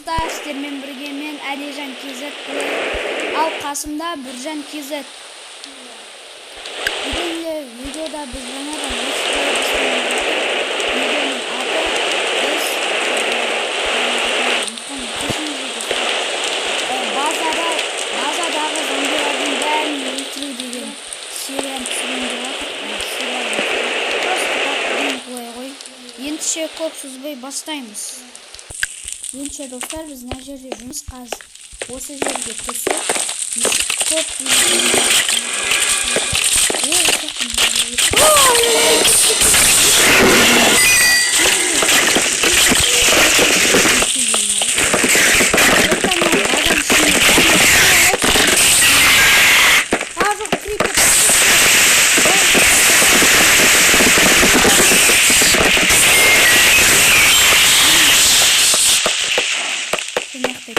Достар, сіздермен бірге мен, Әлижан KZ. Ал қасымда Біржан KZ. Бүгінгі видеода біз жаңадан видеоның аты біз базадағы зомбилардың бәрін өлтіру деген серияны түсірейін деп жатыр. Сериал просто так геймплей ғой. Ендеше көп созбай бастаймыз. Ендеше, достар, біз мына жерде жұмыс қазір осы жерге түсіп көп.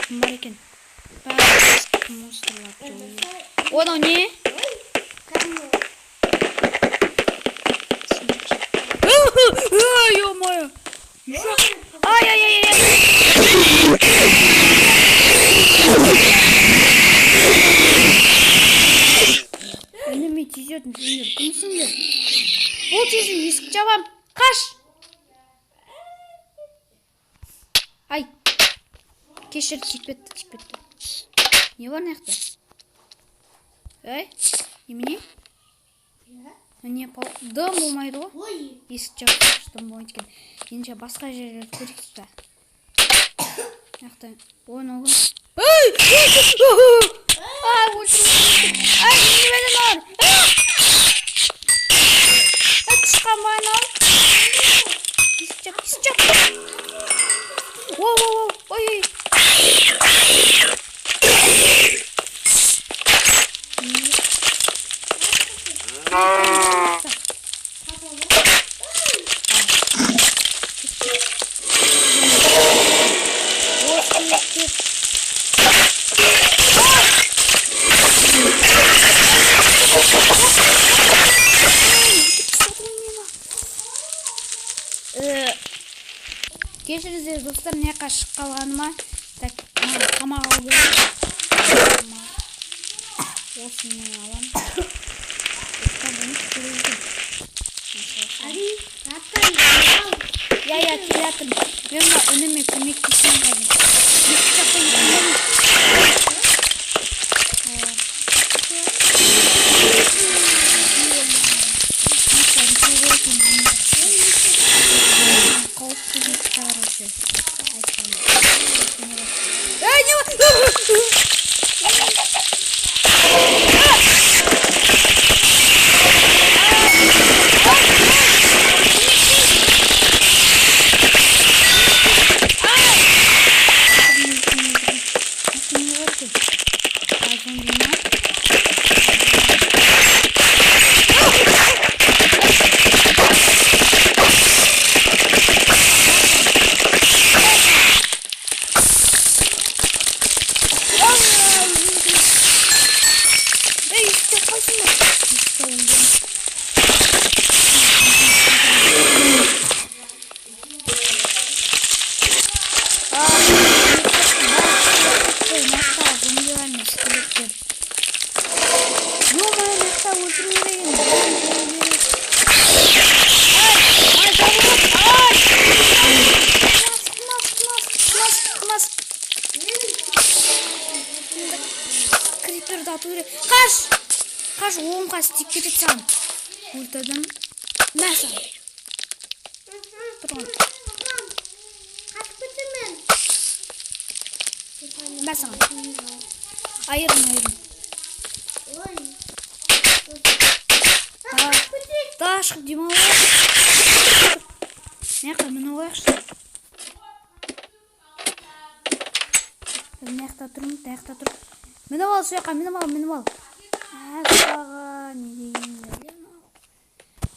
Кім бар екен? Монстрлар. Оның не? Ё-моё! Ай-ай-ай-ай! Ініме тиісетін сендер кімсіңдер? Бұл тиісін, есік жабам. Қаш! Ай! Кешір, тиіп кетті, тиіп кетті. Не бар мына жақта? Ей, немене? Не, дым болмайды ғой. Есік жабып, дым болмайды екен. Ендеше басқа жерлерді көрейік та. Мына жақта, ой, мынау кім? Ей! Ай, өлтіру. Ай, не бәле мынау? Ай, тышқан ба анау? Есік жап, есік жап. О, о, о, ой, ой. Кешіріңіздер, достар, мына жаққа шығып қалғаныма. Так, тамақ алу керек. Осыны мен аламын. Достар, бұны керек екен. Я, я, келе жатырмын. Мен мына ініме көмектесейін қазір. Есік жақта қауіпті дейді, короче. Ей, не бар? Не бар екен? А, зомби ма? Ей, есік жаппайсың ба? Есік жабылған. А, мына зомбилар мен скелеттер. Ё-моё, мына жақта өлтіру керек енді. Бәрін жою керек. Ай, ай, жабылып, ай! Мас, мас, мас, мас. Криперді ату керек. Қаш! Қаш, оғым қаш, тиіп кетеді саған. Өлтірдім. Мә саған. Тұрған. Қашып кетемін. Мә саған. Айырын, айырын. Ой. Да, шығып демалып алайық. Мына жақта мініп алайықшы. Мына жақта тұрмын, мына жақта тұр. Мініп ал, сол жаққа, мініп ал, мініп ал. Ә, саған не деген бәле мынау.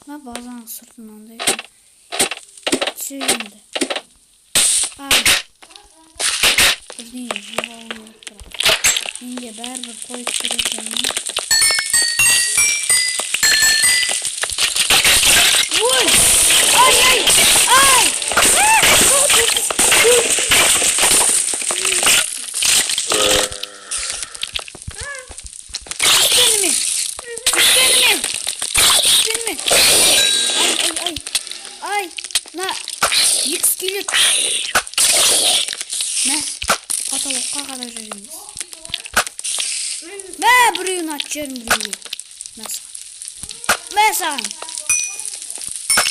Мына базаның сырты мынандай екен. Түсе енді. Ай. Бірдеңе жеп алу керек бірақ. Менде бәрібір қойып тұр екенмін. Ой! Ай, ай! Ай! Потолокқа қарап жүреміз. Мә, біреуін атып жібердім біреуге. Мә саған. Мә саған.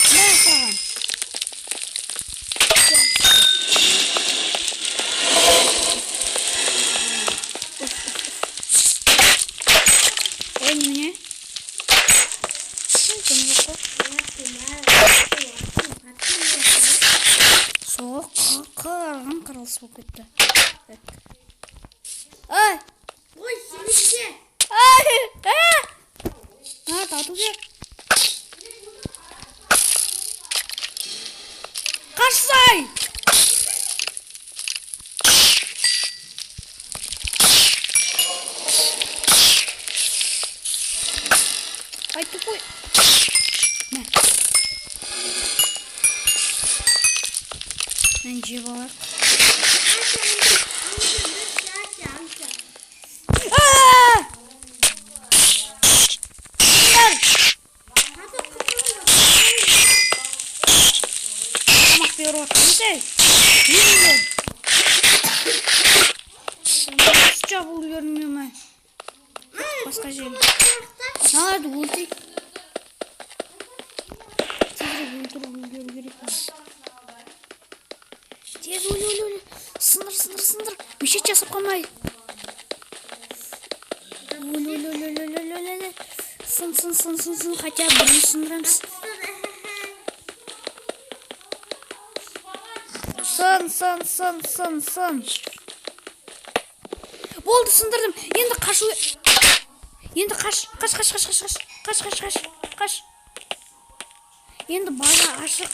Мә саған. Ой, немене? Дым жоқ қой. Соғып қырған қырылыс болып кетті. Ай! Ой, семізге! Ай! А, тату керек. Қашсай! Ай, тупой. Мә. Мен жеп алайық. Аа! Тамақ беріп жатырмыз, ей. Жеңдер. Жабылды көрінбей ме? Басқа жер. Мыналарды өлтірейік. Тезірек өлтіріп үлгеру керек. Тез өл, өл, өл. Сындыр, сындыр, сындыр. Мешет жасап қалмай. Өл, өл, өл, өл, өл, өл, өл, өл. Сын, сын, сын, сын, сын. Хотя бы бірін сындырамыз. Сын, сын, сын, сын, сын. Болды, сындырдым. Енді қашу. Енді қаш, қаш, қаш, қаш, қаш, қаш, қаш, қаш, қаш, қаш. Енді база ашық.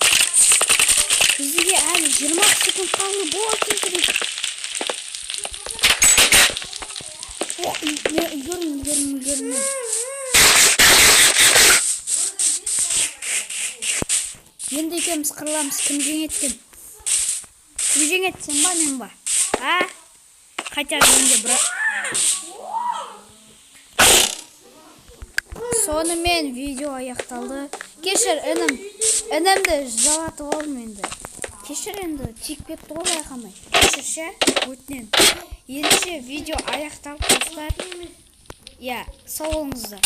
Бізге әлі 20 секунд қалды. Болды, тезірек. Ох, үлгердім, үлгердім, үлгердім. Енді екеуміз қырыламыз. Кім жеңеді екен? Кім жеңеді, сен ба, мен ба? А? Хотя менде бір... Сонымен видео аяқталды. Кешір, інім. Інімді жалатып алдым енді. Кешір енді, тиіп кетті ғой байқамай. Кешір ше, өтінемін. Ендеше видео аяқталды, достар. Иә, сау болыңыздар.